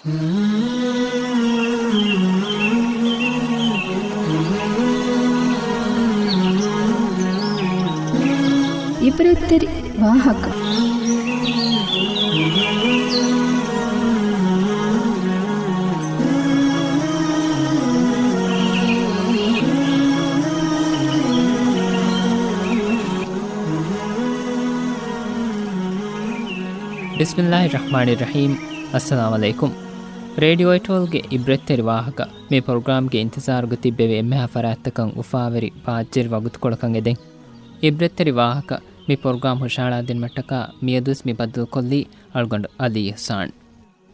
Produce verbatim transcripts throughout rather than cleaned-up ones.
ޢިބްރަތްތެރި ވާހަކަ. ބިސްމިއްލާހި ރަޙްމާނި ރަޙީމް. އައްސަލާމު ޢަލައިކުމް. ރޭޑިއޯ އެޓޯލްގެ ޢިބްރަތްތެރި ވާހަކަ މި ޕްރޮގްރާމްގެ އިންތިޒާރުގަ ތިއްބެވި އެންމެހާ ފަރާތްތަކަށް އުފާވެރި ބާއްޖަވެރި ވަގުތުކޮޅަކަށް އެދެން. ޢިބްރަތްތެރި ވާހަކަ މި ޕްރޮގްރާމް ހުށަހަޅާދިނުމަށްޓަކާ މިއަދުވެސް މި ބައްދަލުކޮށްލީ އަޅުގަނޑު ޢަލީ އިޙްސާން.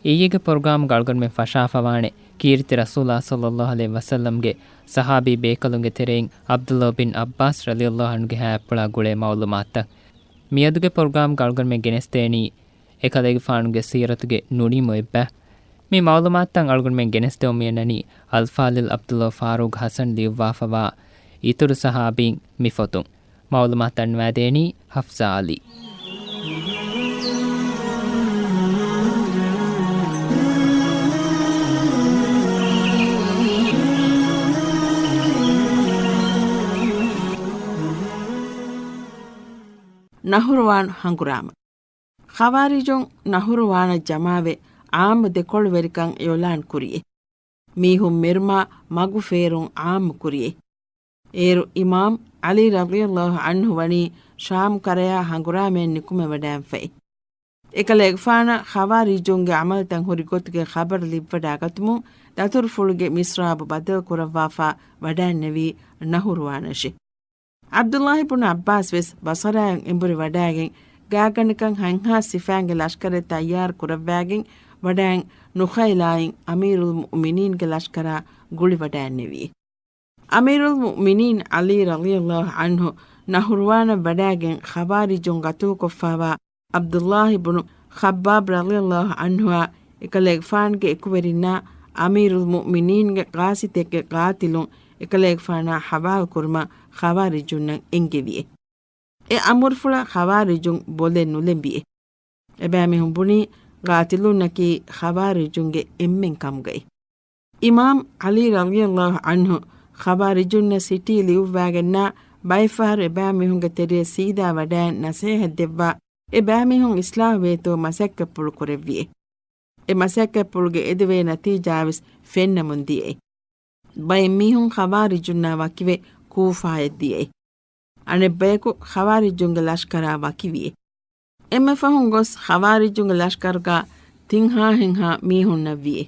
އިއްޔެގެ ޕްރޮގްރާމްގަ އަޅުގަނޑުމެން ފަށާފަވާނެ ކީރިތި ރަސޫލާ ޞައްލައްލާހު ޢަލައިހި ވަސައްލަމްގެ ޞަޙާބީ ބޭކަލުންގެ ތެރެއިން ޢަބްދުﷲ ބިން ޢައްބާސް ރަޟިޔައްލާހު ޢަންހުގެ ޙަޔާތްޕުޅާ ގުޅޭ މަޢުލޫމާތުތައް. މިއަދުގެ ޕްރޮގްރާމްގަ އަޅުގަނޑުމެން ގެނެސްދޭނީ އެކަލޭގެފާނުގެ ސީރަތުގެ ނުނިމި އޮތް ބައި. މި މަޢުލޫމާތުތައް އަޅުގަނޑުމެން ގެނެސްދެވުމަށް އަންނަނީ އަލްފާޟިލް ޢަބްދުﷲ ފާރޫޤް ޙަސަން ލިޔުއްވާފަވާ އިތުރު ޞަޙާބީން މި ފޮތުން. މަޢުލޫމާތު ދަންނަވާދޭނީ ޙަފްޞާ ޢަލީ. ނަހުރުވާން ހަނގުރާމަ. ޚަވާރިޖުން ނަހުރުވާނަށް ޖަމާވެ، ޢާއްމު ދެކޮޅުވެރިކަން އިޢުލާން ކުރިއެ. މީހުން މެރުމާ މަގު ފޭރުން ޢާއްމު ކުރިއެ. އޭރު އިމާމް ޢަލީ ރަޟިޔައްލާހު ޢަންހު ވަނީ ޝާމް ކަރަޔާ ހަނގުރާމައެއް ނިކުމެވަޑައިގެންފައި. އެކަލޭގެފާނަށް ޚަވާރިޖުންގެ ޢަމަލުތައް ހުރި ގޮތުގެ ޚަބަރު ލިބިވަޑައިގަތުމުން، ދަތުރުފުޅުގެ މިސްރާބު ބަދަލު ކުރައްވާފަ ވަޑައިންނެވީ ނަހުރުވާނަށެ. ޢަބްދުﷲ ބުނު ޢައްބާސް ވެސް ބަޞަރާއަށް އެނބުރި ވަޑައިގެން، ގާތްގަނޑަކަށް ހަތްހާސް ސިފައިންގެ ލަޝްކަރެއް ތައްޔާރު ކުރައްވައިގެން ވަޑައިން، ނުޚައިލާއިން އަމީރުލް މުއުމިނީންގެ ލަޝްކަރާ ގުޅިވަޑައިންނެވި. އަމީރުލް މުއުމިނީން ޢަލީ ރަޟިޔައްލާހު ޢަންހު ނަހުރުވާނަށް ވަޑައިގެން ޚަވާރިޖުން ގަތުލުކޮށްފައިވާ ޢަބްދުﷲ ބުނު ޚައްބާބް ރަޟިޔައްލާހު ޢަންހުއާ އެކަލޭގެފާނުގެ އެކުވެރިންނާ އަމީރުލް މުއުމިނީންގެ ޤާޞިދެއްގެ ޤާތިލުން އެކަލޭގެފާނާ ޙަވާލުކުރުމަށް ޚަވާރިޖުންނަށް އެންގެވިއެ. އެ އަމުރުފުޅަށް ޚަވާރިޖުން ބޮލެއް ނުލެނބިއެ. އެބައިމީހުން ބުނީ، ޤާތިލުންނަކީ ޚަވާރިޖުންގެ އެންމެން ކަމުގައި. އިމާމް ޢަލީ ރަޟިޔައްލާހު ޢަންހު ޚަވާރިޖުންނަށް ސިޓީ ލިޔުއްވާގެންނާ ބައެއްފަހަރު އެބައިމީހުންގެ ތެރެއަށް ސީދާ ވަޑައިން ނަޞޭޙަތް ދެއްވާ، އެބައިމީހުން އިޞްލާޙުވޭތޯ މަސައްކަތްޕުޅު ކުރެއްވިއެ. އެ މަސައްކަތްޕުޅުގެ އެދެވޭ ނަތީޖާވެސް ފެންނަމުން ދިޔައެ. ބައެއް މީހުން ޚަވާރިޖުންނާ ވަކިވެ ކޫފާއަށް ދިޔައެ. އަނެއްބަޔަކު ޚަވާރިޖުންގެ ލަޝްކަރާ ވަކިވިއެ. އެންމެ ފަހުން ގޮސް ޚަވާރިޖުންގެ ލަޝްކަރުގަ ތިން ހާހެއްހާ މީހުންނަށްވިއެ.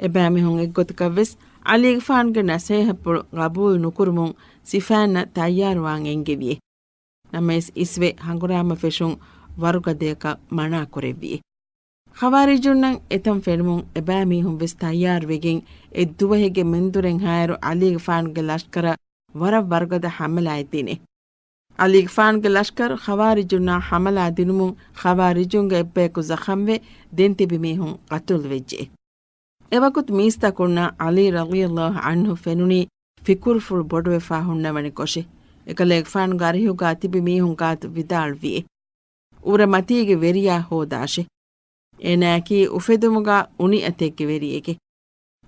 އެބައިމީހުން އެއްގޮތަކަށްވެސް ޢަލީގެފާނުގެ ނަޞޭޙަތްޕުޅު ގަބޫލު ނުކުރުމުން ސިފައިންނަށް ތައްޔާރުވާން އެންގެވިއެ. ނަމަވެސް އިސްވެ ހަނގުރާމަ ފެށުން ވަރުގަދަޔަކަށް މަނާ ކުރެއްވިއެ. ޚަވާރިޖުންނަށް އެތަން ފެނުމުން އެބައިމީހުން ވެސް ތައްޔާރުވެގެން އެއްދުވަހެއްގެ މެންދުރެއްހާއިރު ޢަލީގެފާނުގެ ލަޝްކަރަށް ވަރަށް ވަރުގަދަ ޙަމަލާއެއް ދިނެ. ޢަލީގެފާނުގެ ލަޝްކަރު ޚަވާރިޖުންނާ ޙަމަލާ ދިނުމުން ޚަވާރިޖުންގެ އެއްބަޔަކު ޒަޚަމްވެ ދެން ތިބި މީހުން ޤަތުލުވެއްޖެ. އެވަގުތު މީސްތަކުންނަށް ޢަލީ ރަޟިޔައްލާހު ޢަންހު ފެނުނީ ފިކުރުފުޅު ބޮޑުވެފާ ހުންނަވަނިކޮށެ. އެކަލޭގެފާނުގެ އަރިހުގާ ތިބި މީހުން ގާތު ވިދާޅުވިއެ. އުރަ މަތީގެ ވެރިޔާ ހޯދާށެ. އޭނާއަކީ އުފެދުމުގާ އުނިއަތެއްގެ ވެރިއެކެ.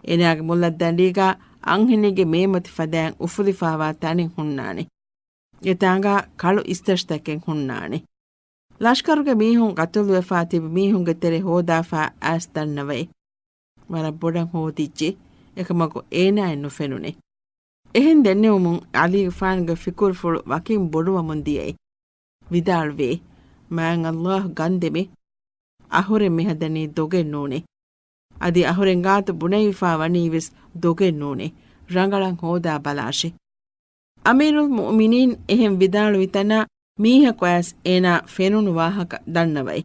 އޭނާގެ މުލައްދަނޑީގާ އަންހެނެއްގެ މޭމަތި ފަދައިން އުފުލިފާވާ ތަނެއް ހުންނާނެ. އެތާނގާ ކަޅު އިސްތަށިތަކެއް ހުންނާނެ. ލަޝްކަރުގެ މީހުން ޤަތުލުވެފާ ތިބި މީހުންގެ ތެރެ ހޯދާފާ އައިސް ދަންނަވައި. ވަރަށް ބޮޑަށް ހޯދިއްޖެ. އެކަމަކު އޭނާއެއް ނުފެނުނެ. އެހެން ދެންނެވުމުން ޢަލީގެފާނުގެ ފިކުރުފުޅު ވަކިން ބޮޑުވަމުން ދިޔައި. ވިދާޅުވޭ، މާތް ﷲ ގަންދެމޭ. އަހުރެން މިހަދަނީ ދޮގެއް ނޫނޭ. އަދި އަހުރެން ގާތު ބުނެވިފާ ވަނީވެސް ދޮގެއް ނޫނޭ. ރަނގަޅަށް ހޯދާ ބަލާށޭ. އަމީރުލް މުއުމިނީން އެހެން ވިދާޅުވިތަނާ މީހަކު އައިސް އޭނާ ފެނުނު ވާހަކަ ދަންނަވައި.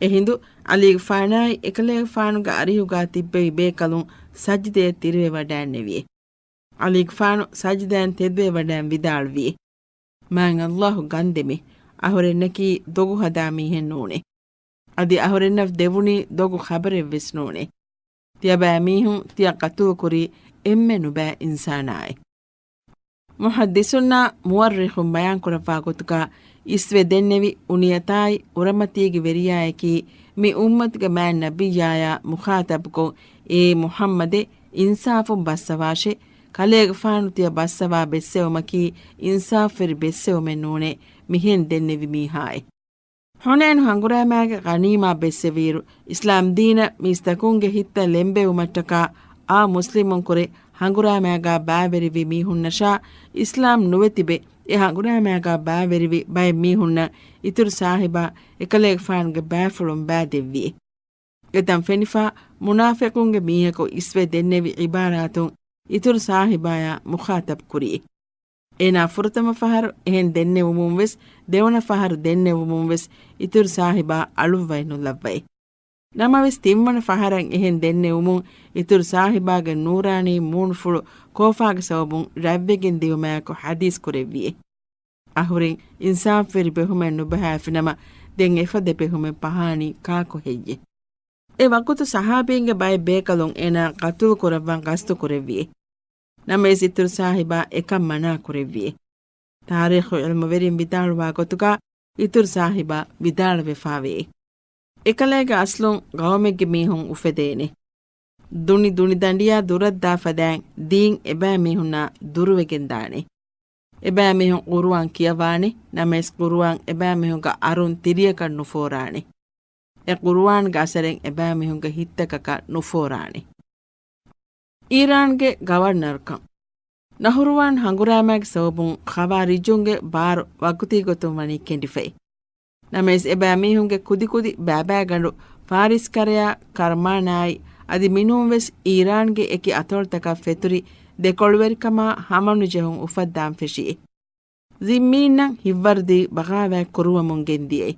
އެހިނދު ޢަލީގެފާނާއި އެކަލޭގެފާނުގެ އަރިހުގާ ތިއްބެވި ބޭކަލުން ސަޖިދަޔަށް ތިރިވެވަޑައިންނެވިއެ. ޢަލީގެފާނު ސަޖިދައިން ތެދުވެވަޑައިން ވިދާޅުވިއެ، މާތް ﷲ ގަންދެމޭ. އަހުރެންނަކީ ދޮގު ހަދާ މީހެއް ނޫނޭ. އަދި އަހުރެންނަށް ދެވުނީ ދޮގު ޚަބަރެއްވެސް ނޫނޭ. ތިޔަބައިމީހުން ތިޔަ ޤަތުލުކުރީ އެންމެ ނުބައި އިންސާނާއޭ. މުޙައްދިސުންނާ މުއައްރިޚުން ބަޔާންކުރައްވާ ގޮތުގަ، އިސްވެ ދެންނެވި އުނިޔަތާއި އުރަމަތީގެ ވެރިޔާއެކީ މި އުއްމަތުގެ މާތް ނަބިއްޔާޔާ މުޚާޠަބުކޮށް، އޭ މުޙައްމަދޭ، އިންސާފުން ބައްސަވާށޭ، ކަލޭގެފާނު ތިޔަ ބައްސަވާ ބެއްސެވުމަކީ އިންސާފުވެރި ބެއްސެވުމެއް ނޫނޭ، މިހެން ދެންނެވި މީހާއޭ. ޙުނައިނު ހަނގުރާމައިގެ ޣަނީމާ ބެއްސެވިއިރު، އިސްލާމް ދީނަށް މީސްތަކުންގެ ހިތްތައް ލެނބެވުމަށްޓަކާ އާ މުސްލިމުން ކުރެ ހަނގުރާމައިގާ ބައިވެރިވި މީހުންނަށާ، އިސްލާމް ނުވެތިބެ އެ ހަނގުރާމައިގާ ބައިވެރިވި ބައެއް މީހުންނަށް އިތުރު ސާހިބާ އެކަލޭގެފާނުގެ ބައިފުޅުން ބައިދެއްވި. އެތަން ފެނިފާ މުނާފިޤުންގެ މީހަކު އިސްވެ ދެންނެވި ޢިބާރާތުން އިތުރު ސާހިބާޔާ މުޚާޠަބު ކުރި. އޭނާ ފުރަތަމަ ފަހަރު އެހެން ދެންނެވުމުން ވެސް، ދެވަނަ ފަހަރު ދެންނެވުމުން ވެސް އިތުރު ސާހިބާ އަޅުއްވައެއް ނުލައްވައި. ނަމަވެސް ތިންވަނަ ފަހަރަށް އެހެން ދެންނެވުމުން އިތުރު ސާހިބާގެ ނޫރާނީ މޫނުފުޅު ކޯފާގެ ސަބަބުން ރަތްވެގެން ދިޔުމާއެކު ޙަދީޘް ކުރެއްވިއޭ. އަހުރެން އިންސާފުވެރި ބެހުމެއް ނުބަހާފިނަމަ، ދެން އެފަދަ ބެހުމެއް ބަހާނީ ކާކު ހެއްޔެ؟ އެ ވަގުތު ޞަޙާބީންގެ ބައެއް ބޭކަލުން އޭނާ ޤަތުލު ކުރައްވަން ޤަޞްދު ކުރެއްވިއޭ. ނަމަވެސް އިތުރު ސާހިބާ އެކަން މަނާ ކުރެއްވިއޭ. ތާރީޚު ޢިލްމުވެރިން ވިދާޅުވާ ގޮތުގާ އިތުރު ސާހިބާ ވިދާޅުވެފާވޭ. އެކަލޭގެ އަސްލުން ޤައުމެއްގެ މީހުން އުފެދޭނެ. ދުނި ދުނިދަނޑިޔާ ދުރަށްދާ ފަދައިން ދީން އެބައިމީހުންނާ ދުރުވެގެންދާނެ. އެބައިމީހުން ޤުރުއާން ކިޔަވާނެ، ނަމަވެސް ޤުރުއާން އެބައިމީހުންގެ އަރުން ތިރިއަކަށް ނުފޯރާނެ. އެ ޤުރުއާންގެ އަސަރެއް އެބައިމީހުންގެ ހިތްތަކަކަށް ނުފޯރާނެ. އީރާންގެ ގަވަރުނަރުކަން. ނަހުރުވާން ހަނގުރާމާގެ ސަބަބުން ޚަވާރިޖުންގެ ބާރު ވަގުތީ ގޮތުން ވަނީ ކެނޑިފައި. ނަމަވެސް އެބައިމީހުންގެ ކުދިކުދި ބައިބައިގަނޑު ފާރިސްކަރަޔާ ކަރްމާނާއި އަދި މިނޫންވެސް އީރާންގެ އެކި އަތޮޅުތަކަށް ފެތުރި ދެކޮޅުވެރިކަމާ ހަމަނުޖެހުން އުފައްދާން ފެށިއޭ. ޒިއްމީންނަށް ހިތްވަރުދީ ބަޣާވާތް ކުރުވަމުން ގެންދިޔައީ.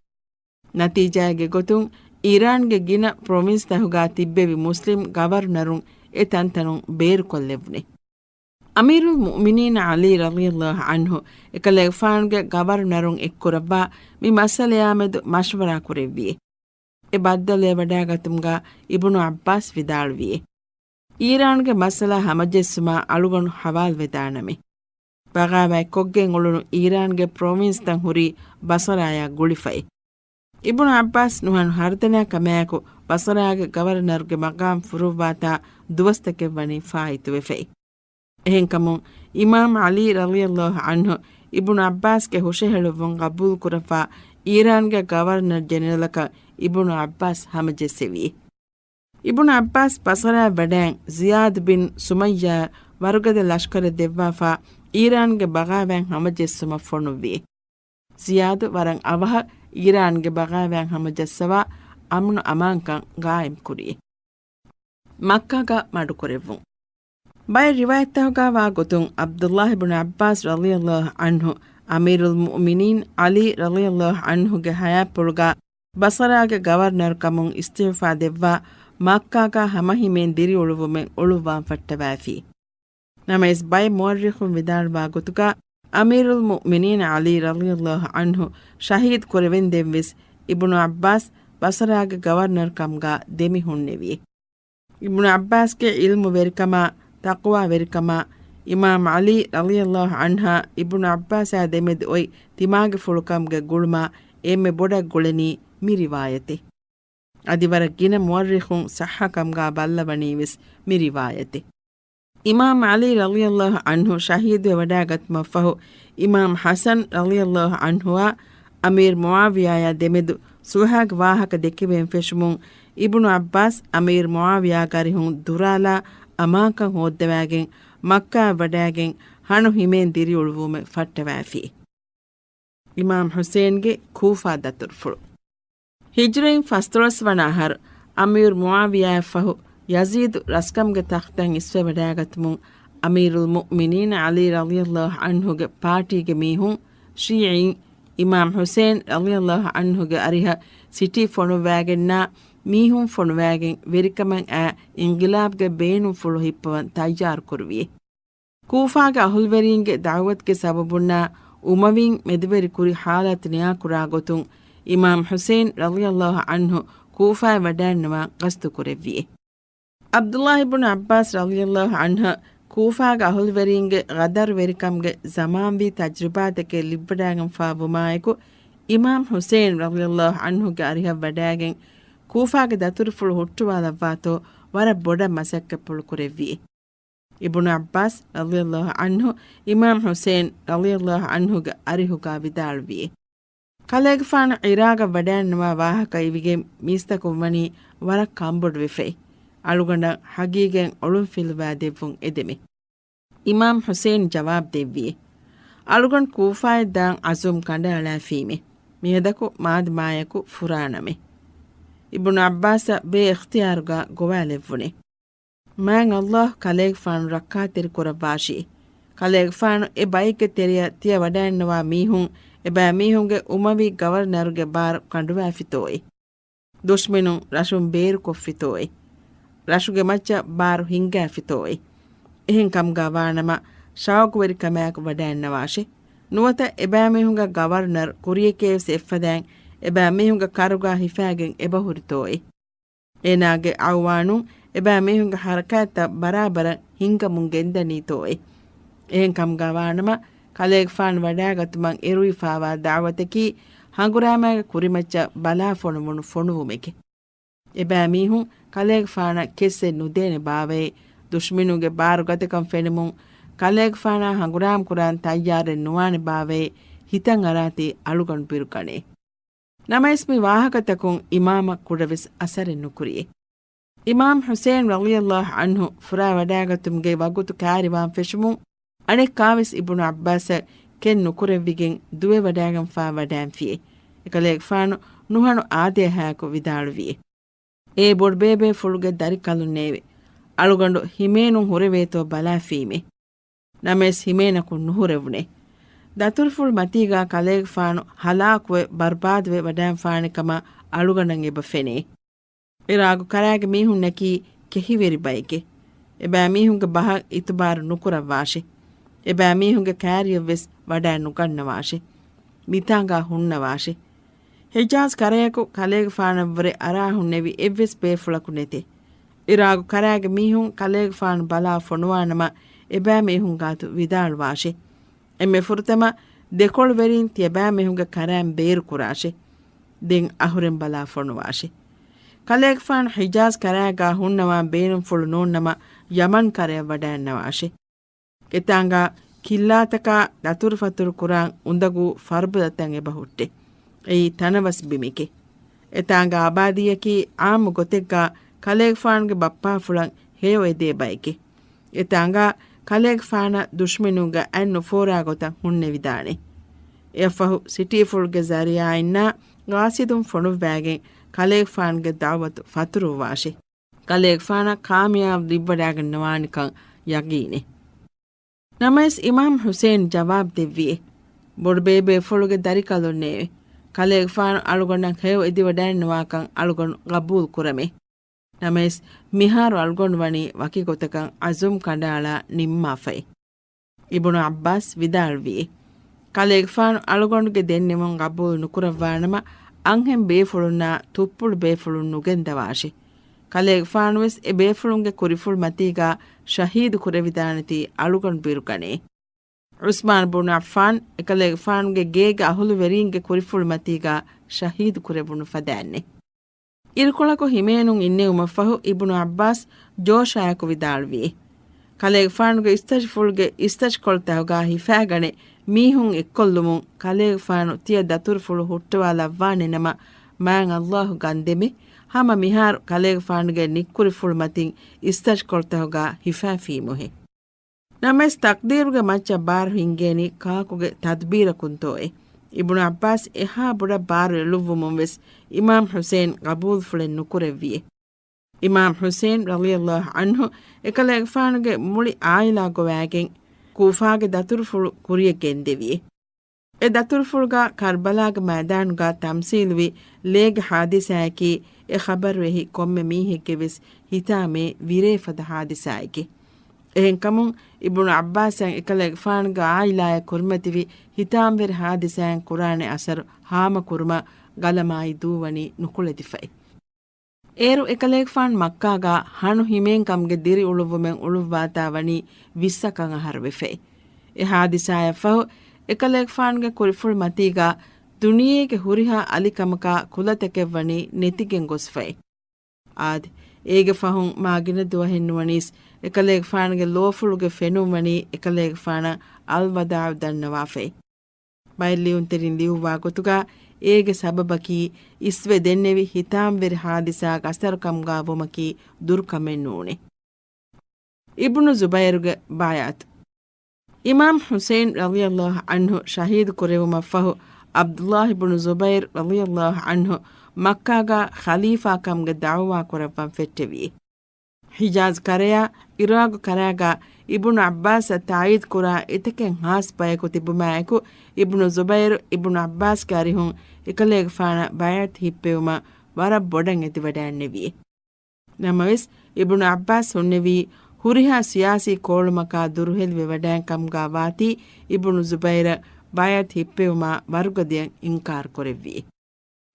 ނަތީޖާއެއްގެ ގޮތުން އީރާންގެ ގިނަ ޕްރޮވިންސްތަކުގާ ތިއްބެވި މުސްލިމް ގަވަރުނަރުން އެ ތަންތަނުން ބޭރުކޮށްލެވުނެ. އަމީރުލް މުއުމިނީން ޢަލީ ރަޟިޔަﷲ ޢަންހު އެކަލޭގެފާނުގެ ގަވަރުނަރުން އެއްކުރައްވާ މި މައްސަލަޔާމެދު މަޝްވަރާ ކުރެއްވިއޭ. އެ ބައްދަލުވެ ވަޑައިގަތުމުގާ އިބްނު ޢައްބާސް ވިދާޅުވިއޭ. އީރާންގެ މައްސަލަ ހަމަޖެއްސުމާ އަޅުގަނޑު ހަވާލުވެދާނަމޭ. ބަޣާވާތް ކޮށްގެން އުޅުނު އީރާންގެ ޕްރޮވިންސްތައް ހުރީ ބަޞަރާޔާ ގުޅިފައި. އިބްނު ޢައްބާސް ނުހަނު ހަރުދަނާ ކަމާއެކު ބަޞަރާގެ ގަވަރުނަރުގެ މަޤާމް ފުރުއްވާތާ ދުވަސްތަކެއް ވަނީ ފާއިތުވެފައި. އެހެންކަމުން އިމާމް ޢަލީ ރަޟިޔަﷲ ޢަންހު އިބްނު ޢައްބާސްގެ ހުށަހެޅުއްވުން ޤަބޫލުކުރައްވާ އީރާންގެ ގަވަރުނަރު ޖެނެރަލަކަށް އިބްނު ޢައްބާސް ހަމަޖެއްސެވި. އިބްނު ޢައްބާސް ބަޞަރާއަށް ވަޑައިން ޒިޔާދު ބިން ސުމައްޔާ ވަރުގަދަ ލަޝްކަރެއް ދެއްވާފާ އީރާންގެ ބަޣާވާތް ހަމަޖެއްސުމަށް ފޮނުއްވި. ޒިޔާދު ވަރަށް އަވަހަށް އީރާންގެ ބަޣާވާތް ހަމަޖައްސަވާ އަމުނު އަމާންކަން ގާއިމް ކުރި. މައްކާގަ މަޑުކުރެއްވުން. ބައެއް ރިވާޔަތްތަކުގައި ވާ ގޮތުން، ޢަބްދުﷲ ބިން ޢައްބާސް ރަޟިޔަﷲ ޢަންހު، އަމީރުލް މުއުމިނީން ޢަލީ ރަޟިޔަﷲ ޢަންހުގެ ޙަޔާތްޕުޅުގަ ބަޞަރާގެ ގަވަރުނަރުކަމުން އިސްތިޢުފާ ދެއްވާ، މައްކާގަ ހަމަހިމޭން ދިރިއުޅުވުމެއް އޮޅުއްވާން ފައްޓަވައިފި. ނަމަވެސް ބައެއް މުއައްރިޚުން ވިދާޅުވާ ގޮތުގަ، އަމީރުލް މުއުމިނީން ޢަލީ ރަޟިޔަﷲ ޢަންހު ޝަހީދު ކުރެވެންދެން ވެސް، އިބްނު ޢައްބާސް ބަޞަރާގެ ގަވަރުނަރުކަމުގަ ދެމި ހުންނެވި. އިބްނު ޢައްބާސްގެ ޢިލްމުވެރިކަމާ، ތަޤްވާވެރިކަމާ، އިމާމް ޢަލީ ރަޟިޔަﷲ ޢަންހާ އިބްނު ޢައްބާސާ ދެމެދު އޮތް ތިމާގެފުޅުކަމުގެ ގުޅުމާ އެންމެ ބޮޑަށް ގުޅެނީ މި ރިވާޔަތެއް. އަދި ވަރަށް ގިނަ މުއައްރިޚުން ޞައްޙަކަމުގާ ބައްލަވަނީ ވެސް މި ރިވާޔަތެއް. އިމާމް ޢަލީ ރަޟިޔަﷲ ޢަންހު ޝަހީދުވެވަޑައިގަތުމަށްފަހު، އިމާމް ޙަސަން ރަޟިޔަﷲ ޢަންހުއާ އަމީރު މުޢާވިޔާޔާ ދެމެދު ޞުލްޙަގެ ވާހަކަ ދެކެވެން ފެށުމުން، އިބްނު ޢައްބާސް އަމީރު މުޢާވިޔާގެ އަރިހުން ދުރާލާ އަމާންކަން ހޯއްދަވާގެން މައްކާއަށް ވަޑައިގެން ހަނު ހިމޭން ދިރިއުޅުވުމެއް ފައްޓަވައިފި. އިމާމް ޙުސެއިންގެ ކޫފާ ދަތުރުފުޅު. ހިޖްރައިން ފަސްދޮޅަސް ވަނަ އަހަރު، އަމީރު މުޢާވިޔާއަށްފަހު ޔަޒީދު ރަސްކަމުގެ ތަޚްތަށް އިސްވެވަޑައިގަތުމުން، އަމީރުލް މުއުމިނީން ޢަލީ ރަޟިޔަﷲ ޢަންހުގެ ޕާޓީގެ މީހުން، ޝީޢީން، އިމާމް ޙުސެއިން ރަޟިޔަﷲ ޢަންހުގެ އަރިހަށް ސިޓީ ފޮނުއްވައިގެންނާ މީހުން ފޮނުވައިގެން ވެރިކަމަށް އައި އިންޤިލާބުގެ ބޭނުންފުޅު ހިއްޕަވަން ތައްޔާރު ކުރުވި. ކޫފާގެ އަހުލުވެރީންގެ ދަޢުވަތުގެ ސަބަބުންނާ އުމަވީން މެދުވެރި ކުރި ޙާލަތު ނިޔާކުރާ ގޮތުން، އިމާމް ޙުސެއިން ރަޟިޔަﷲ ޢަންހު ކޫފާއަށް ވަޑައިންނަވާން ޤަޞްދު ކުރެއްވި. ޢަބްދުﷲ ބިން ޢައްބާސް ރަޟިޔަﷲ ޢަންހު ކޫފާގެ އަހުލުވެރީންގެ ޣަދަރުވެރިކަމުގެ ޒަމާންވީ ތަޖްރިބާތަކެއް ލިބިވަޑައިގެންފާވުމާއެކު، އިމާމް ޙުސައިން ރަޟިޔަﷲ ޢަންހުގެ އަރިހަށް ވަޑައިގެން ކޫފާގެ ދަތުރުފުޅު ހުއްޓުވާލައްވާތޯ ވަރަށް ބޮޑަށް މަސައްކަތްޕުޅު ކުރެއްވި. އިބުނު ޢައްބާސް ރަޟިޔަﷲ ޢަންހު އިމާމް ޙުސައިން ރަޟިޔަﷲ ޢަންހުގެ އަރިހުގާ ވިދާޅުވި. ކަލޭގެފާނު ޢިރާގަށް ވަޑައިންނަވާ ވާހަކަ އިވިގެން މީސްތަކުން ވަނީ ވަރަށް ކަނބޮޑުވެފައި. އަޅުގަނޑަށް ހަގީގަތް އޮޅުންފިލުވާ ދެއްވުން އެދެމެ. އިމާމް ޙުސައިން ޖަވާބު ދެއްވި. އަޅުގަނޑު ކޫފާއަށް ދާން ޢަޒުމް ކަނޑައަޅާފީމެ. މިހަދަކު މާދަމާޔަކު ފުރާނަމެ. އިބުނު ޢައްބާސަށް ބޭ އިޚްތިޔާރުގަ ގޮވާލެއްވުނެ. މާތް ﷲ ކަލޭގެފާނު ރައްކާތެރި ކުރައްވާށި. ކަލޭގެފާނު އެ ބައެއްގެ ތެރެއަށް ތިޔަ ވަޑައިންނަވާ މީހުން އެބައިމީހުންގެ އުމަވީ ގަވަރުނަރުގެ ބާރު ކަނޑުވާފިތޯއޭ؟ ދުޝްމިނުން ރަށުން ބޭރުކޮށްފިތޯއޭ؟ ރަށުގެ މައްޗަށް ބާރު ހިންގާފިތޯއޭ؟ އެހެން ކަމުގަ ވާނަމަ ޝައުގުވެރިކަމާއެކު ވަޑައިންނަވާށި. ނުވަތަ އެބައިމީހުންގެ ގަވަރުނަރު ކުރިޔަކޭވެސް އެއްފަދައިން އެބައިމީހުންގެ ކަރުގާ ހިފާގެން އެބަހުރިތޯއޭ؟ އޭނާގެ އައުވާނުން އެބައިމީހުންގެ ޙަރަކާތްތައް ބަރާބަރަށް ހިންގަމުން ގެންދަނީތޯއޭ؟ އެހެން ކަމުގަ ވާނަމަ، ކަލޭގެފާނު ވަޑައިގަތުމަށް އެރުވިފާވާ ދަޢުވަތަކީ ހަނގުރާމައިގެ ކުރިމައްޗަށް ބަލާ ފޮނުވުނު ފޮނުވުމެކެ. އެބައިމީހުން ކަލޭގެފާނަށް ކެއްސެއް ނުދޭނެ ބާވައޭ، ދުޝްމިނުންގެ ބާރު ގަދަކަން ފެނުމުން ކަލޭގެފާނާ ހަނގުރާމަ ކުރާން ތައްޔާރެއް ނުވާނެ ބާވައޭ، ހިތަށް އަރާތީ އަޅުގަނޑު ބިރުގަނޭ. ނަމަވެސް މި ވާހަކަތަކުން އިމާމަށް ކުޑަވެސް އަސަރެއް ނުކުރިއޭ. އިމާމް ޙުސައިން ރަޟިޔަﷲ ޢަންހު ފުރާ ވަޑައިގަތުމުގެ ވަގުތު ކައިރިވާން ފެށުމުން، އަނެއްކާވެސް އިބްނު ޢައްބާސަށް ކެތް ނުކުރެއްވިގެން ދުވެވަޑައިގެންފާ ވަޑައިންފިއޭ. އެކަލޭގެފާނު ނުހަނު އާދަޔަހާއެކު ވިދާޅުވިއޭ. އޭ ބޮޑުބޭބޭފުޅުގެ ދަރިކަލުންނޭވެ! އަޅުގަނޑު ހިމޭނުން ހުރެވޭތޯ ބަލާފީމޭ. ނަމަވެސް ހިމޭނަކުން ނުހުރެވުނޭ. ދަތުރުފުޅު މަތީގާ ކަލޭގެފާނު ހަލާކުވެ ބަރުބާދުވެ ވަޑައިންފާނެ ކަމަށް އަޅުގަނޑަށް އެބަ ފެނޭ. އިރާގު ކަރާގެ މީހުންނަކީ ކެހިވެރި ބައެކޭ. އެބައިމީހުންގެ ބަހަށް އިތުބާރު ނުކުރައްވާށި. އެބައިމީހުންގެ ކައިރިއަށްވެސް ވަޑައިނުގަންނަވާށި. މިތާނގާ ހުންނަވާށި. ޙިޖާޒް ކަރަޔަކު ކަލޭގެފާނަށްވުރެ އަރާހުންނެވި އެއްވެސް ބޭފުޅަކު ނެތޭ. އިރާގު ކަރާގެ މީހުން ކަލޭގެފާނު ބަލާ ފޮނުވާނަމަ، އެބައިމީހުން ގާތު ވިދާޅުވާށި. އެންމެ ފުރަތަމަ ދެކޮޅުވެރީން ތިޔަބައިމީހުންގެ ކަރާން ބޭރުކުރާށި. ދެން އަހުރެން ބަލާ ފޮނުވާށި. ކަލޭގެފާނު ޙިޖާޒް ކަރާގާ ހުންނަވާން ބޭނުންފުޅު ނޯންނަމަ، ޔަމަން ކަރަޔަށް ވަޑައިންނަވާށި. އެތާނގާ ކިއްލާތަކާ ދަތުރުފަތުރު ކުރާން އުނދަގޫ ފަރުބަދަތައް އެބަ ހުއްޓޭ. އެއީ ތަނަވަސް ބިމެކޭ. އެތާނގާ އާބާދީއަކީ އާއްމު ގޮތެއްގާ ކަލޭގެފާނުގެ ބައްޕާފުޅަށް ހެޔޮ އެދޭ ބައެކޭ. އެތާނގާ ކަލޭގެފާނަށް ދުޝްމިނުންގެ އަތް ނުފޯރާ ގޮތަށް ހުންނެވިދާނެ. އެއަށްފަހު ސިޓީފުޅުގެ ޒަރިއާއިންނާ ގާސިދުން ފޮނުއްވައިގެން ކަލޭގެފާނުގެ ދަޢުވަތު ފަތުރުއްވާށި. ކަލޭގެފާނަށް ކާމިޔާބު ލިއްވަޑައިގަންނަވާނެކަން ޔަގީނޭ. ނަމަވެސް އިމާމް ޙުސައިން ޖަވާބު ދެއްވިއޭ، ބޮޑުބޭބޭފުޅުގެ ދަރިކަލުންނޭވެ! ކަލޭގެފާނު އަޅުގަނޑަށް ހެޔޮ އެދިވަޑައިންނަވާކަން އަޅުގަނޑު ގަބޫލު ކުރަމޭ. ނަމަވެސް މިހާރު އަޅުގަނޑު ވަނީ ވަކި ގޮތަކަށް ޢަޒުމް ކަނޑައަޅާ ނިންމާފައި. އިބުނު ޢައްބާސް ވިދާޅުވިއޭ، ކަލޭގެފާނު އަޅުގަނޑުގެ ދެންނެވުން ގަބޫލު ނުކުރައްވާނަމަ، އަންހެން ބޭފުޅުންނާ ތުއްޕުޅު ބޭފުޅުން ނުގެންދަވާށި. ކަލޭގެފާނުވެސް އެ ބޭފުޅުންގެ ކުރިފުޅު މަތީގާ ޝަހީދު ކުރެވިދާނެތީ އަޅުގަނޑު ބިރުގަނޭ. ޢުސްމާން ބުނު ޢައްފާން އެކަލޭގެފާނުގެ ގޭގެ އަހުލުވެރީންގެ ކުރިފުޅު މަތީގާ ޝަހީދު ކުރެވުނު ފަދައިންނޭ. އިރުކޮޅަކު ހިމޭނުން އިންނެވުމަށްފަހު އިބްނު ޢައްބާސް ޖޯޝާއެކު ވިދާޅުވިއޭ، ކަލޭގެފާނުގެ އިސްތަށިފުޅުގެ އިސްތަށިކޮޅުތަކުގާ ހިފާގަނެ މީހުން އެއްކޮށްލުމުން ކަލޭގެފާނު ތިޔަ ދަތުރުފުޅު ހުއްޓުވާލައްވާނެ ނަމަ، މާތް ﷲ ގަންދެމެ، ހަމަ މިހާރު ކަލޭގެފާނުގެ ނިއްކުރިފުޅު މަތިން އިސްތަށިކޮޅުތަކުގާ ހިފާފީމުހޭ. ނަމަވެސް ތަޤްދީރުގެ މައްޗަށް ބާރު ހިންގޭނީ ކާކުގެ ތަދްބީރަކުންތޯއޭ؟ އިބްނު ޢައްބާސް އެހާ ބޮޑަށް ބާރު އެޅުއްވުމުން ވެސް އިމާމް ޙުސައިން ގަބޫލުފުޅެއް ނުކުރެއްވިއޭ. އިމާމް ޙުސައިން ރަޟިޔަﷲ ޢަންހު އެކަލޭގެފާނުގެ މުޅި ޢާއިލާ ގޮވައިގެން ކޫފާގެ ދަތުރުފުޅު ކުރިޔަށް ގެންދެވިއޭ. އެ ދަތުރުފުޅުގާ ކަރްބަލާގެ މައިދާނުގާ ތަމްސީލުވި ލޭގެ ޙާދިސާއަކީ އެ ޚަބަރު އެހި ކޮންމެ މީހެއްގެ ވެސް ހިތާމޭ ވިރޭ ފަދަ ޙާދިސާއެކޭ. އެހެންކަމުން އިބްނު ޢައްބާސަށް އެކަލޭގެފާނުގެ ޢާއިލާއަށް ކުރިމަތިވި ހިތާމަވެރި ޙާދިސާއިން ކުރާނެ އަސަރު ހާމަކުރުމަށް ގަލަމާއި ދޫވަނީ ނުކުޅެދިފައި. އޭރު އެކަލޭގެފާނު މައްކާގާ ހަނު ހިމޭންކަމުގެ ދިރިއުޅުއްވުމެއް އުޅުއްވާތާ ވަނީ ވިއްސަކަށް އަހަރު ވެފައި. އެ ޙާދިސާއަށްފަހު އެކަލޭގެފާނުގެ ކުރިފުޅު މަތީގާ ދުނިޔޭގެ ހުރިހާ އަލިކަމަކާ ކުލަތަކެއްވަނީ ނެތިގެން ގޮސްފައި. އާދެ، އޭގެ ފަހުން މާ ގިނަ ދުވަހެއް ނުވަނީސް، އެކަލޭގެފާނުގެ ލޯފުޅުގެ ފެނުން ވަނީ އެކަލޭގެފާނަށް އަލްވަދާޢު ދަންނަވާފައި. ބައެއް ލިޔުންތެރިން ލިޔުއްވާ ގޮތުގަ އޭގެ ސަބަބަކީ އިސްވެ ދެންނެވި ހިތާމަވެރި ހާދިސާގެ އަސަރުކަމުގަ ވުމަކީ ދުރުކަމެއް ނޫނޭ. އިބްނު ޒުބައިރުގެ ބައިޢަތު. އިމާމް ޙުސައިން ރަޟިޔަﷲ ޢަންހު ޝަހީދު ކުރެވުމަށްފަހު، ޢަބްދުﷲ އިބްނު ޒުބައިރު ރަޟިޔަﷲ ޢަންހު މައްކާގަ ޚަލީފާކަމުގެ ދަޢުވާ ކުރައްވަން ފެއްޓެވި. ޙިޖާޒް ކަރަޔާ، ޢިރާޤު ކަރަޔާގަ އިބްނު ޢައްބާސަށް ތާއީދު ކުރާ އެތަކެއް ހާސް ބަޔަކު ތިބުމާއެކު، އިބްނު ޒުބައިރު އިބްނު ޢައްބާސްގެ އަރިހުން އެކަލޭގެފާނަށް ބައިޢަތު ހިއްޕެވުމަށް ވަރަށް ބޮޑަށް އެދިވަޑައިންނެވި. ނަމަވެސް، އިބްނު ޢައްބާސް ހުންނެވީ ހުރިހާ ސިޔާސީ ކޯޅުމަކާ ދުރުހެލިވެވަޑައިން ކަމުގާ ވާތީ، އިބްނު ޒުބައިރަށް ބައިޢަތު ހިއްޕެވުމާ ވަރުގަދަޔަށް އިންކާރު ކުރެއްވި.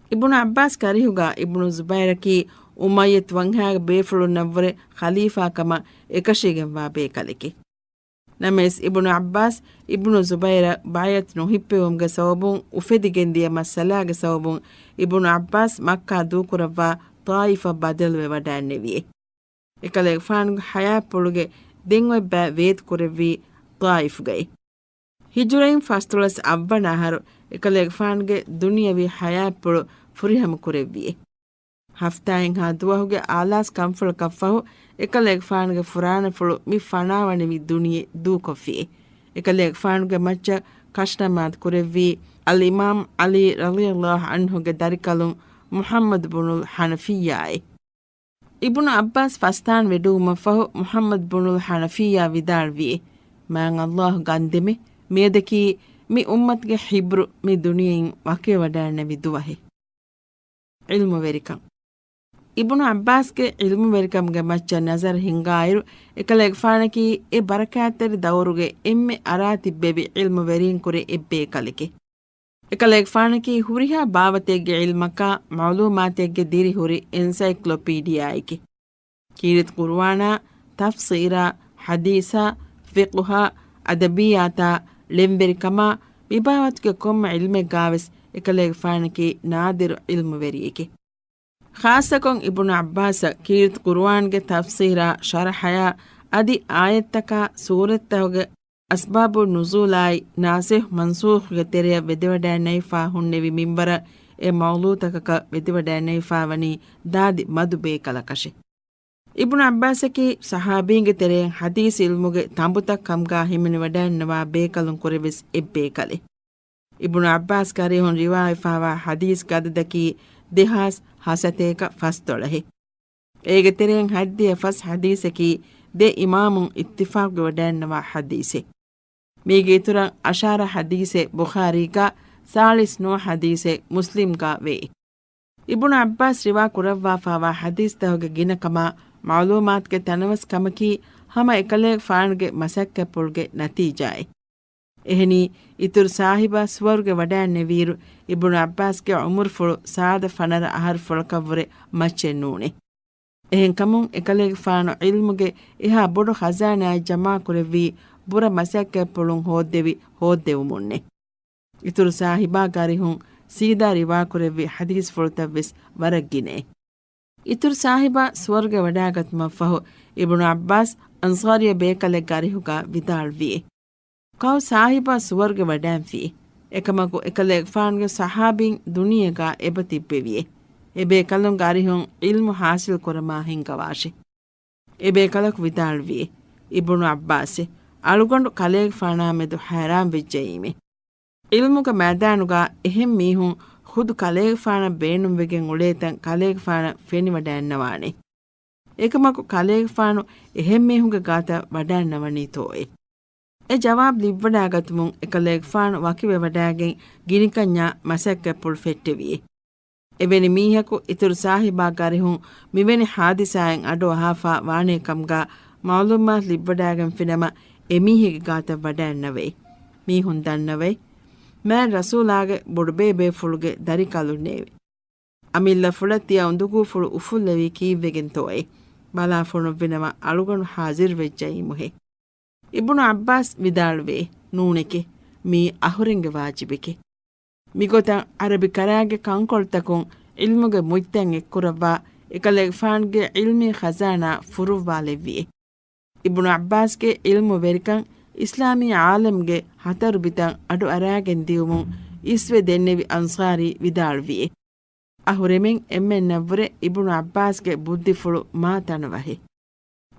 އިބްނު ޢައްބާސް ކަރިހުގާ އިބްނު ޒުބައިރަކީ އުމައްޔަތު ވަންހާގެ ބޭފުޅުންނަށްވުރެ ޚަލީފާކަމަށް އެކަށީގެންވާ ބޭކަލެކެ. ނަމަވެސް، އިބްނު ޢައްބާސް އިބްނު ޒުބައިރަށް ބައިޢަތު ނުހިއްޕެވުމުގެ ސަބަބުން އުފެދިގެންދިޔަ މައްސަލާގެ ސަބަބުން އިބްނު ޢައްބާސް މައްކާ ދޫކުރައްވާ ޠާއިފަށް ބަދަލުވެވަޑައިންނެވި. އެކަލޭގެފާނުގެ ޙަޔާތްޕުޅުގެ ދެން އޮތް ބައި ވޭތުކުރެއްވީ ޠާއިފުގައި. ހިޖުރައިން ފަސްދޮޅަސް އަށްވަނަ އަހަރު އެކަލޭގެފާނުގެ ދުނިޔަވީ ޙަޔާތްޕުޅު ފުރިހަމަ ކުރެއްވި. ހަފްތާއެއްހާ ދުވަހުގެ އާލާސް ކަންފުޅަކަށްފަހު އެކަލޭގެފާނުގެ ފުރާނަފުޅު މި ފަނާވަނިވި ދުނިޔެ ދޫކޮށްފި. އެކަލޭގެފާނުގެ މައްޗަށް ކަށްނަމާދު ކުރެއްވީ އަލްއިމާމް ޢަލީ ރަޟިޔަﷲ ޢަންހުގެ ދަރިކަލުން މުޙައްމަދު ބުނުލް ޙަނަފިއްޔާއޭ. އިބްނު ޢައްބާސް ފަސްދާން ވެޑުވުމަށްފަހު މުޙައްމަދު ބުނުލް ޙަނަފިއްޔާ ވިދާޅުވި، މާތް ﷲ ގަންދެމެ، މިއަދަކީ މި އުއްމަތުގެ ޙިބްރު މި ދުނިޔެއިން ވަކިވެވަޑައިންނެވި ދުވަހެއް. ޢިލްމުވެރިކަން. އިބްނު ޢައްބާސްގެ ޢިލްމުވެރިކަމުގެ މައްޗަށް ނަޒަރު ހިންގާއިރު، އެކަލޭގެފާނަކީ އެ ބަރަކާތްތެރި ދައުރުގެ އެންމެ އަރާ ތިއްބެވި ޢިލްމުވެރީންކުރެ އެއްބޭކަލެކެ. އެކަލޭގެފާނަކީ ހުރިހާ ބާވަތެއްގެ ޢިލްމަކާ މަޢުލޫމާތެއްގެ ދިރިހުރި އެންސައިކްލޮޕީޑިއާއެކެ. ކީރިތި ޤުރުއާނާ، ތަފްސީރާ، ޙަދީޘާ، ފިޤުހާ، އަދަބިއްޔާތާ، ޅެންވެރިކަމާ، މިބާވަތުގެ ކޮންމެ ޢިލްމެއްގާވެސް އެކަލޭގެފާނަކީ ނާދިރު ޢިލްމުވެރިއެކެ. ޚާއްޞަކޮށް އިބްނު ޢައްބާސަށް ކީރިތި ޤުރުއާންގެ ތަފްސީރާ، ޝަރަޙަޔާ، އަދި އާޔަތްތަކާ ސޫރަތްތަކުގެ އަސްބާބު ނުޒޫލާއި ނާސިޚް މަންސޫޚްގެ ތެރެއަށް ވެދެވަޑައިންނެވިފާ ހުންނެވި މިންވަރަށް އެ މައުޟޫޢުތަކަކަށް ވެދެވަޑައިންނެވިފާ ވަނީ ދާދި މަދު ބޭކަލަކަށެ. އިބްނު ޢައްބާސަކީ ޞަޙާބީންގެ ތެރެއިން ޙަދީޘް ޢިލްމުގެ ތަނބުތައް ކަމުގާ ހިމެނިވަޑައިންނަވާ ބޭކަލުން ކުރެވެސް އެއްބޭކަލެއް. އިބްނު ޢައްބާސްގެ އަރިހުން ރިވާވެފާވާ ޙަދީޘް ގަދަދަކީ ދެހާސް ހަސަތޭކަ ފަސްދޮޅަހެއް. އޭގެ ތެރެއިން ހަތްދިހަ ފަސް ޙަދީޘަކީ ދެ އިމާމުން އިއްތިފާޤުވެވަޑައިންނަވާ ޙަދީޘެއް. މީގެ އިތުރަށް އަށާރަ ޙަދީޘެއް ބުޚާރީގާ، ސާޅީސް ނުވަ ޙަދީޘެއް މުސްލިމްގާ ވޭ. އިބްނު ޢައްބާސް ރިވާ ކުރައްވާފާވާ ޙަދީޘްތަކުގެ ގިނަކަމާ މަޢުލޫމާތުގެ ތަނަވަސް ކަމަކީ ހަމަ އެކަލޭގެފާނުގެ މަސައްކަތްޕުޅުގެ ނަތީޖާއެއް. އެހެނީ، އިތުރު ސާހިބާ ސުވަރުގެ ވަޑައިންނެވިއިރު، އިބްނު ޢައްބާސްގެ ޢުމުރުފުޅު ސާދަ ފަނަރަ އަހަރުފުޅަކަށްވުރެ މައްޗެއް ނޫނޭ. އެހެންކަމުން، އެކަލޭގެފާނު ޢިލްމުގެ އެހާ ބޮޑު ޚަޒާނާއެއް ޖަމާކުރެއްވީ ބުރަ މަސައްކަތްޕުޅުން ހޯއްދެވި ހޯއްދެވުމުންނޭ. އިތުރު ސާހިބާގެ އަރިހުން ސީދާ ރިވާކުރެއްވި ޙަދީޘްފުޅުތައްވެސް ވަރަށް ގިނައޭ. އިތުރު ސާހިބާ ސުވަރުގެ ވަޑައިގަތުމަށްފަހު، އިބްނު ޢައްބާސް އަންޞާރީ ބޭކަލެއްގެ އަރިހުގާ ވިދާޅުވި، ކައު ސާހިބާ ސުވަރުގެ ވަޑައިންފި. އެކަމަކު، އެކަލޭގެފާނުގެ ޞަޙާބީން ދުނިޔޭގާ އެބަ ތިއްބެވިއޭ. އެބޭކަލުންގެ އަރިހުން ޢިލްމު ޙާޞިލް ކުރަމާ ހިންގަވާށޭ. އެބޭކަލަކު ވިދާޅުވި، އިބްނު ޢައްބާސް، އަޅުގަނޑު ކަލޭގެފާނާ މެދު ޙައިރާން ވެއްޖައީމޭ. ޢިލްމުގެ މައިދާނުގާ އެހެން މީހުން ޚުދު ކަލޭގެފާނަށް ބޭނުންވެގެން އުޅޭތަން ކަލޭގެފާނަށް ފެނިވަޑައިންނަވާނެ. އެކަމަކު ކަލޭގެފާނު އެހެން މީހުންގެ ގާތަށް ވަޑައިންނަވަނީތޯއޭ؟ އެ ޖަވާބު ލިބިވަޑައިގަތުމުން އެކަލޭގެފާނު ވަކިވެވަޑައިގެން ގިނިކަންޏާ މަސައްކަތްޕުޅު ފެއްޓެވިއޭ. އެވެނި މީހަކު އިތުރު ސާހިބާގެ އަރިހުން މިވެނި ޙާދިސާއިން އަޑުއަހާފާ ވާނޭ ކަމުގާ މަޢުލޫމާތު ލިބިވަޑައިގެންފިނަމަ، އެމީހެއްގެ ގާތަށް ވަޑައިންނަވައި. މީހުން ދަންނަވައި. މާތް ރަސޫލާގެ ބޮޑުބޭބޭފުޅުގެ ދަރިކަލުންނޭވެ. އަމިއްލަފުޅަށް ތިޔަ އުނދަގޫފުޅު އުފުއްލެވީ ކީއްވެގެންތޯއޭ؟ ބަލާ ފޮނުއްވިނަމަ އަޅުގަނޑު ޙާޟިރުވެއްޖައީމުހޭ. އިބްނު ޢައްބާސް ވިދާޅުވޭ، ނޫނެކޭ، މީ އަހުރެންގެ ވާޖިބެކޭ. މިގޮތަށް ޢަރަބި ކަރާގެ ކަންކޮޅުތަކުން ޢިލްމުގެ މުއްތަން އެއްކުރައްވާ، އެކަލޭގެފާނުގެ ޢިލްމީ ޚަޒާނާ ފުރުއްވާލެއްވިއޭ. އިބްނު ޢައްބާސްގެ ޢިލްމުވެރިކަން އިސްލާމީ ޢާލަމްގެ ހަތަރު ބިތަށް އަޑު އަރާގެން ދިޔުމުން އިސްވެ ދެންނެވި އަންޞާރީ ވިދާޅުވިއޭ. އަހުރެމެން އެންމެންނަށްވުރެ އިބްނު ޢައްބާސްގެ ބުއްދިފުޅު މާ ތަނަވަހޭ.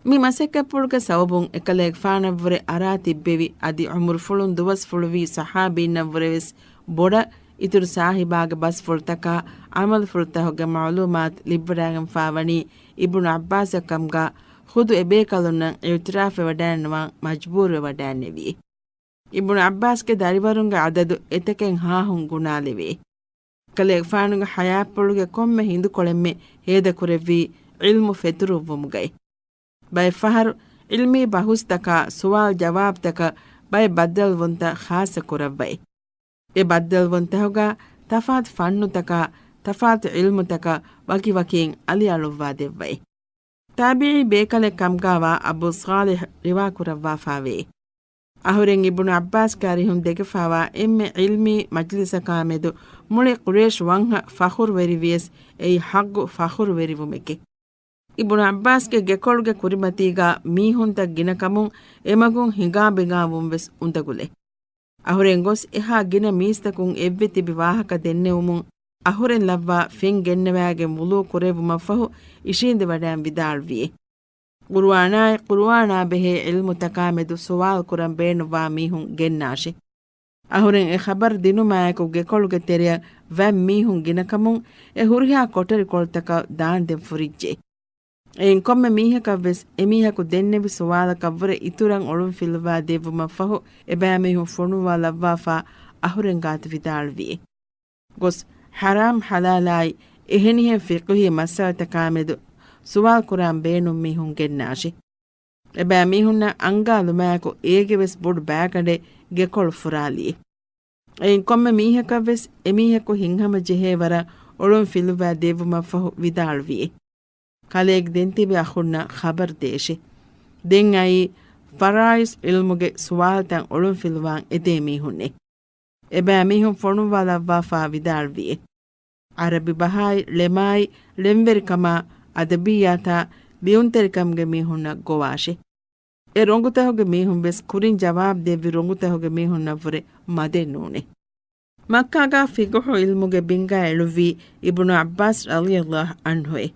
މި މަސައްކަތްޕުޅުގެ ސަބަބުން އެކަލޭގެފާނަށްވުރެ އަރާ ތިއްބެވި އަދި ޢުމުރުފުޅުން ދުވަސްފުޅުވީ ޞަޙާބީންނަށްވުރެވެސް ބޮޑަށް އިތުރު ސާހިބާގެ ބަސްފުޅުތަކާ ޢަމަލުފުޅުތަކުގެ މަޢުލޫމާތު ލިއްވަޑާގެންފާވަނީ އިބްނު ޢައްބާސަށް ކަމުގާ ޚުދު އެބޭކަލުންނަށް އިޢުތިރާފްވެވަޑައިންނަވާން މަޖްބޫރުވެވަޑައިންނެވިއޭ. އިބްނު ޢައްބާސްގެ ދަރިވަރުންގެ ޢަދަދު އެތަކެއް ހާހުން ގުނާލެވޭ. ކަލޭގެފާނުގެ ޙަޔާތްޕުޅުގެ ކޮންމެ ހިނދުކޮޅެއްމެ ހޭދަކުރެއްވީ ޢިލްމު ފެތުރުއްވުމުގައި. ބައެއްފަހަރު ޢިލްމީ ބަހުސްތަކާ ސުވާލު ޖަވާބުތަކަށް ބައެއް ބައްދަލުވުންތައް ޚާއްޞަ ކުރައްވައި. އެ ބައްދަލުވުންތަކުގާ ތަފާތު ފަންނުތަކާ ތަފާތު ޢިލްމުތަކަށް ވަކިވަކީން އަލިއަޅުއްވާ ދެއްވައި. ތާބިޢީ ބޭކަލެއް ކަމުގާވާ އަބޫ ޞާލިޙް ރިވާކުރައްވާފާވޭ. އަހުރެން އިބްނު ޢައްބާސްގެ އަރިހުން ދެގެފާވާ އެންމެ ޢިލްމީ މަޖްލިސަކާމެދު މުޅި ޤުރައިޝް ވަންހަ ފަޚުރުވެރިވިޔަސް އެއީ ޙައްޤު ފަޚުރުވެރިވުމެކޭ. އިބްނު ޢައްބާސްގެ ގެކޮޅުގެ ކުރިމަތީގާ މީހުންތައް ގިނަކަމުން އެމަގުން ހިނގާބިނގާވުން ވެސް އުނދަގުލޭ. އަހުރެން ގޮސް އެހާ ގިނަ މީސްތަކުން އެއްވެ ތިބި ވާހަކަ ދެންނެވުމުން އަހުރެން ލައްވާ ފެން ގެންނަވާގެން ވުޟޫ ކުރެއްވުމަށްފަހު އިށީނދެވަޑައިން ވިދާޅުވިއޭ. ޤުރުއާނާއި ޤުރުއާނާ ބެހޭ ޢިލްމުތަކާމެދު ސުވާލު ކުރަން ބޭނުންވާ މީހުން ގެންނާށި. އަހުރެން އެ ޚަބަރު ދިނުމާއެކު ގެކޮޅުގެ ތެރެއަށް ވަތް މީހުން ގިނަކަމުން އެ ހުރިހާ ކޮޓަރިކޮޅުތަކަށް ދާންދެން ފުރިއްޖެ. އެއިން ކޮންމެ މީހަކަށްވެސް އެމީހަކު ދެންނެވި ސުވާލަކަށްވުރެ އިތުރަށް އޮޅުންފިލުއްވާ ދެއްވުމަށްފަހު އެބައިމީހުން ފޮނުއްވާ ލައްވާފާ އަހުރެން ގާތު ވިދާޅުވިއޭ. ގޮސް ޙަރާމް ޙަލާލާއި އެހެނިހެން ފިޤުހީ މައްސަލަތަކާމެދު ސުވާލު ކުރާން ބޭނުން މީހުން ގެންނާށި. އެބައިމީހުންނަށް އަންގާލުމާއެކު އޭގެވެސް ބޮޑު ބާގަނޑެއް ގެކޮޅު ފުރާލިއޭ. އެއިން ކޮންމެ މީހަކަށްވެސް އެމީހަކު ހިތްހަމަޖެހޭވަރަށް އޮޅުން ފިލުވާ ދެއްވުމަށްފަހު ވިދާޅުވިއޭ. ކަލޭގެ ދެންތިބި އަޚުންނަށް ޚަބަރު ދޭށި. ދެން އައީ ފަރާއިޒް ޢިލްމުގެ ސުވާލުތައް އޮޅުން ފިލުވާން އެދޭ މީހުންނޭ. އެބައިމީހުން ފޮނުއްވާ ލައްވާފާ ވިދާޅުވިއޭ. ޢަރަބި ބަހާއި ޅެމާއި ޅެންވެރިކަމާ އަދަބިއްޔާތާ ލިޔުންތެރިކަމުގެ މީހުންނަށް ގޮވާށި. އެ ރޮނގުތަހުގެ މީހުން ވެސް ކުރިން ޖަވާބު ދެއްވި ރޮނގުތަހުގެ މީހުންނަށްވުރެ މަދެއް ނޫނޭ. މައްކާގާ ފިޤުހު ޢިލްމުގެ ބިންގާ އެޅުއްވީ އިބްނު ޢައްބާސް ރަޟިޔަﷲ ޢަންހުއޭ.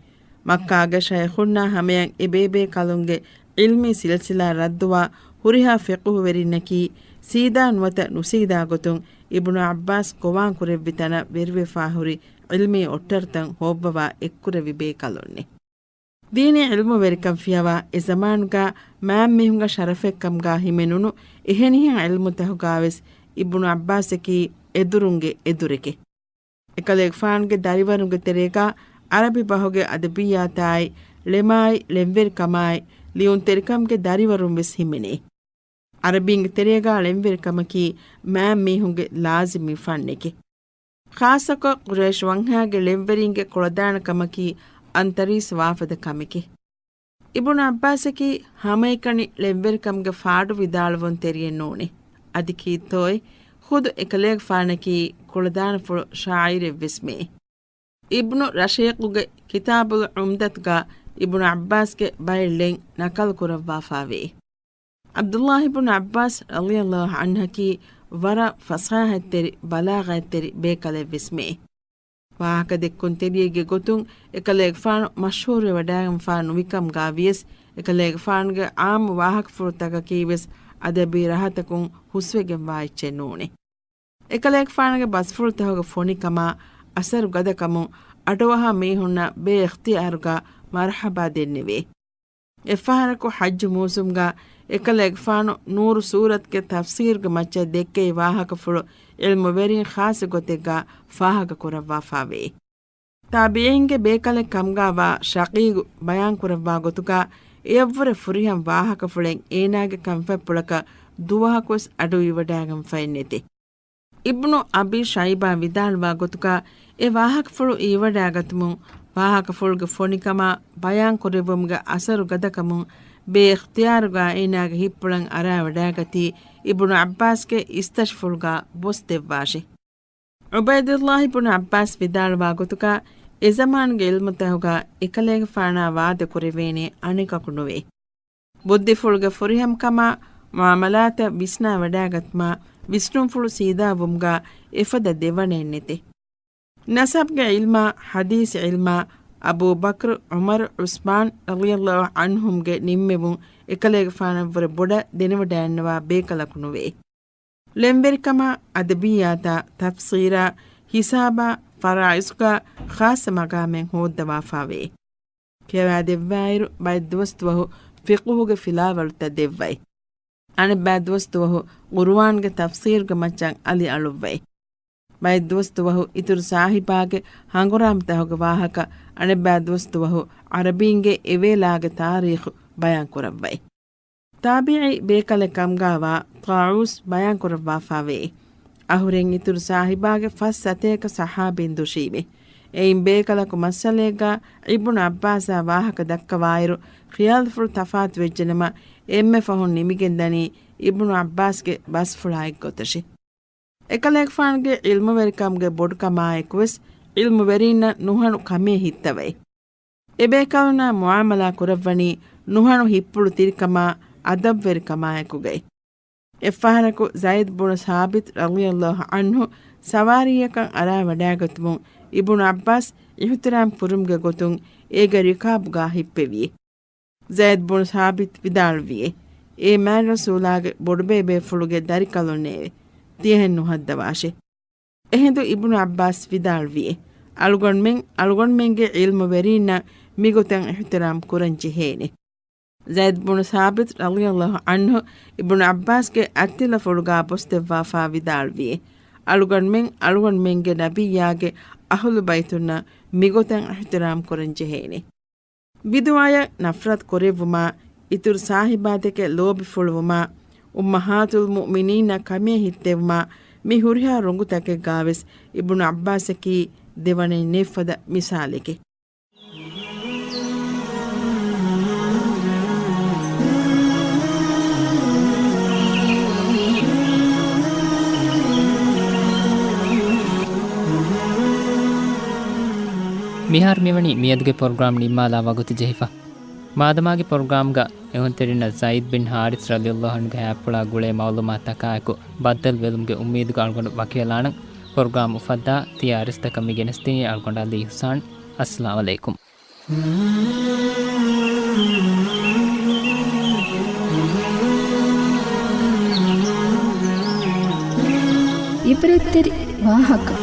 މައްކާގެ ޝައިޚުންނާ ހަމަޔަށް އެ ބޭބޭކަލުންގެ ޢިލްމީ ސިލްސިލާ ރައްދުވާ ހުރިހާ ފިޤުހުވެރިންނަކީ ސީދާ ނުވަތަ ނުސީދާ ގޮތުން އިބްނު ޢައްބާސް ގޮވާން ކުރެއްވި ތަނަށް ވެރިވެފާ ހުރި ޢިލްމީ އޮއްޓަރުތައް ހޯއްވަވާ އެއްކުރެއްވި ބޭކަލުންނޭ. ދީނީ ޢިލްމުވެރިކަން ފިޔަވާ އެ ޒަމާނުގާ މާތް މީހުންގެ ޝަރަފެއްކަމުގާ ހިމެނުނު އެހެނިހެން ޢިލްމުތަކުގާވެސް އިބްނު ޢައްބާސަކީ އެދުރުންގެ އެދުރެކޭ. އެކަލޭގެފާނުގެ ދަރިވަރުންގެ ތެރޭގާ ޢަރަބި ބަހުގެ އަދަބިއްޔާތާއި، ޅެމާއި، ޅެންވެރިކަމާއި، ލިޔުންތެރިކަމުގެ ދަރިވަރުން ވެސް ހިމެނޭ. ޢަރަބީންގެ ތެރޭގާ ޅެންވެރިކަމަކީ މާތް މީހުންގެ ލާޒިމީ ފަންނެކޭ. ޚާއްޞަކޮށް ޤުރައިޝް ވަންހާގެ ޅެންވެރިންގެ ކުޅަދާނަ ކަމަކީ އަންތަރީސް ވާފަދަ ކަމެކޭ. އިބުނު ޢައްބާސަކީ ހަމައެކަނި ޅެންވެރިކަމުގެ ފާޑު ވިދާޅުވުންތެރިއެއް ނޫނޭ. އަދި ކީއްތޯއޭ، ޚުދު އެކަލޭގެފާނަކީ ކުޅަދާނަފުޅު ޝާޢިރެއްވެސްމެ. އިބްނު ރަޝީޤުގެ ކިތާބުލް ޢުމްދަތުގަ އިބްނު ޢައްބާސްގެ ބައެއް ޅެން ނަޤަލު ކުރައްވާފާވޭ. ޢަބްދުﷲ އިބްނު ޢައްބާސް ރަޟިޔަﷲ ޢަންހަކީ ވަރަށް ފަޞާޙަތްތެރި، ބަލާޣަތްތެރި ބޭކަލެއްވެސްމެ. ވާހަކަދެއްކުންތެރިއެއްގެ ގޮތުން އެކަލޭގެފާނު މަޝްހޫރުވެވަޑައިގެންފާ ނުވިކަމުގާ ވިޔަސް، އެކަލޭގެފާނުގެ ޢާއްމު ވާހަކަފުޅުތަކަކީ ވެސް އަދަބީ ރަހަތަކުން ހުސްވެގެންވާ އެއްޗެއް ނޫނޭ. އެކަލޭގެފާނުގެ ބަސްފުޅުތަކުގެ ފޮނިކަމާ އަސަރު ގަދަކަމުން އަޑުއަހާ މީހުންނަށް ބޭ އިޚްތިޔާރުގާ މަރްޙަބާ ދެންނެވޭ. އެއްފަހަރަކު ޙައްޖު މޫސުމްގާ އެކަލޭގެފާނު ނޫރު ސޫރަތުގެ ތަފްސީރުގެ މައްޗަށް ދެއްކެވި ވާހަކަފުޅު ޢިލްމުވެރިން ޚާއްޞަ ގޮތެއްގާ ފާހަގަކުރައްވާފާވޭ. ތާބިޢީންގެ ބޭކަލެއް ކަމުގާވާ ޝަޤީޤު ބަޔާންކުރައްވާ ގޮތުގާ، އެއަށްވުރެ ފުރިހަމަ ވާހަކަފުޅެއް އޭނާގެ ކަންފަތްޕުޅަކަށް ދުވަހަކުވެސް އަޑު އިވަޑައިގެންފައެއް ނެތޭ. އިބްނު އަބީ ޝައިބާ ވިދާޅުވާ ގޮތުގާ، އެ ވާހަކަފުޅު އިވަޑައިގަތުމުން، ވާހަކަފުޅުގެ ފޮނިކަމާ ބަޔާންކުރެއްވުމުގެ އަސަރު ގަދަކަމުން، ބޭ އިޚްތިޔާރުގާ އޭނާގެ ހިތްޕުޅަށް އަރާވަޑައިގަތީ، އިބްނު ޢައްބާސްގެ އިސްތަށިފުޅުގާ ބޮސް ދެއްވާށި. ޢުބައިދުﷲ ބުނު ޢައްބާސް ވިދާޅުވާ ގޮތުގަ، އެ ޒަމާނުގެ ޢިލްމުތަކުގަ އެކަލޭގެފާނާ ވާދަ ކުރެވޭނެ އަނެކަކު ނުވޭ. ބުއްދިފުޅުގެ ފުރިހަމަކަމާ، މުޢާމަލާތަށް ވިސްނާ ވަޑާގަތުމާ، ވިސްނުންފުޅު ސީދާވުމުގަ އެފަދަ ދެވަނައެއް ނެތޭ. ނަސަބްގެ ޢިލްމާ، ޙަދީޘް ޢިލްމާ، އަބޫ ބަކްރު، ޢުމަރު، ޢުސްމާން ރަޟިޔަﷲ ޢަންހުމްގެ ނިންމެވުން އެކަލޭގެފާނަށްވުރެ ބޮޑަށް ދެނެވަޑައިންނަވާ ބޭކަލަކު ނުވޭ. ޅެންވެރިކަމާ، އަދަބިއްޔާތާ، ތަފްސީރާ، ހިސާބާ، ފަރާއިޒުގާ ޚާއްޞަ މަގާމެއް ހޯއްދަވާފާވޭ. ކިޔަވާދެއްވާއިރު، ބައެއް ދުވަސްދުވަހު ފިޤުހުގެ ފިލާވަޅުތައް ދެއްވައި. އަނެއްބައި ދުވަސްދުވަހު ޤުރުއާންގެ ތަފްސީރުގެ މައްޗަށް އަލިއަޅުއްވައި. ބައެއް ދުވަސްދުވަހު އިތުރު ސާހިބާގެ ހަނގުރާމަތަކުގެ ވާހަކަ، އަނެއްބައި ދުވަސްދުވަހު ޢަރަބީންގެ އެވޭލާގެ ތާރީޚު ބަޔާންކުރައްވައި. ތާބިޢީ ބޭކަލެއް ކަމުގާވާ ޠާއޫސް ބަޔާންކުރައްވާފާވޭ. އަހުރެން އިތުރު ސާހިބާގެ ފަސް ސަތޭކަ ޞަޙާބީން ދުށީމޭ. އެއިން ބޭކަލަކު މައްސަލައެއްގާ އިބްނު ޢައްބާސާ ވާހަކަ ދައްކަވާއިރު، ޚިޔާލުފުޅު ތަފާތުވެއްޖެނަމަ، އެންމެ ފަހުން ނިމިގެންދަނީ އިބްނު ޢައްބާސްގެ ބަސްފުޅާ އެއްގޮތަށޭ. އެކަލޭގެފާނުގެ ޢިލްމުވެރިކަމުގެ ބޮޑުކަމާއެކުވެސް، ޢިލްމުވެރީންނަށް ނުހަނު ކަމޭ ހިއްތަވައި. އެބޭކަލުންނާ މުޢާމަލާ ކުރައްވަނީ ނުހަނު ހިތްޕުޅު ތިރިކަމާ، އަދަބްވެރިކަމާއެކުގައި. އެއްފަހަރަކު ޒައިދް ބުނު ސާބިތް ރަޟިޔަﷲ ޢަންހު ސަވާރީއަކަށް އަރާވަޑާގަތުމުން، އިބްނު ޢައްބާސް އިޙުތިރާމް ކުރުމުގެ ގޮތުން އޭގެ ރިކާބުގާ ހިއްޕެވިއޭ. ޒައިދް ބުނު ސާބިތް ވިދާޅުވިއޭ، އޭ މާތްރަސޫލާގެ ބޮޑުބޭބޭފުޅުގެ ދަރިކަލުންނޭވެ! ތިޔަހެން ނުހައްދަވާށޭ. އެހިނދު އިބްނު ޢައްބާސް ވިދާޅުވިއޭ، އަޅުގަނޑުމެން އަޅުގަނޑުމެންގެ ޢިލްމުވެރީންނަށް މިގޮތަށް އިޙުތިރާމް ކުރަން ޖެހޭނެ. ޒައިދް ބުނު ސާބިތް ރަޟިޔަﷲ ޢަންހު އިބްނު ޢައްބާސްގެ އަތްތިލަފުޅުގާ ބޮސްދެއްވާފާ ވިދާޅުވިއޭ، އަޅުގަނޑުމެން އަޅުގަނޑުމެންގެ ނަބިއްޔާގެ އަހުލު ބައިތުންނަށް މިގޮތަށް އިޙުތިރާމް ކުރަން ޖެހޭނެ. ބިދުޢައަށް ނަފްރަތު ކުރެއްވުމާ، އިތުރު ސާހިބާދެކެ ލޯބިފުޅުވުމާ، އުއްމަހާތުލް މުއުމިނީންނަށް ކަމޭ ހިއްތެވުމާ، މި ހުރިހާ ރޮނގުތަކެއްގާވެސް އިބްނު ޢައްބާސަކީ ދެވަނައެއް ނެތްފަދަ މިސާލެކޭ. މިހާރު މިވަނީ މިއަދުގެ ޕްރޮގްރާމް ނިންމާލާ ވަގުތު ޖެހިފަ. މާދަމާގެ ޕްރޮގްރާމްގަ އެހުންތެރިންނަށް ޒައިދް ބިން ޙާރިސް ރަޟިޔަﷲ ޢަންހުގެ ޙަޔާތްޕުޅާ ގުޅޭ މަޢުލޫމާތުތަކާއެކު ބައްދަލުވެލުމުގެ އުއްމީދުގަ އަޅުގަނޑު ވަކިވެލާނަން. ޕްރޮގްރާމް އުފައްދާ ތިޔަ އަރިސްތަކަށް މި ގެނެސްދިނީ އަޅުގަނޑު ޢަލީ އިޙްސާން. އައްސަލާމް ޢަލައިކުމް. ޢިބްރަތްތެރި ވާހަކަ.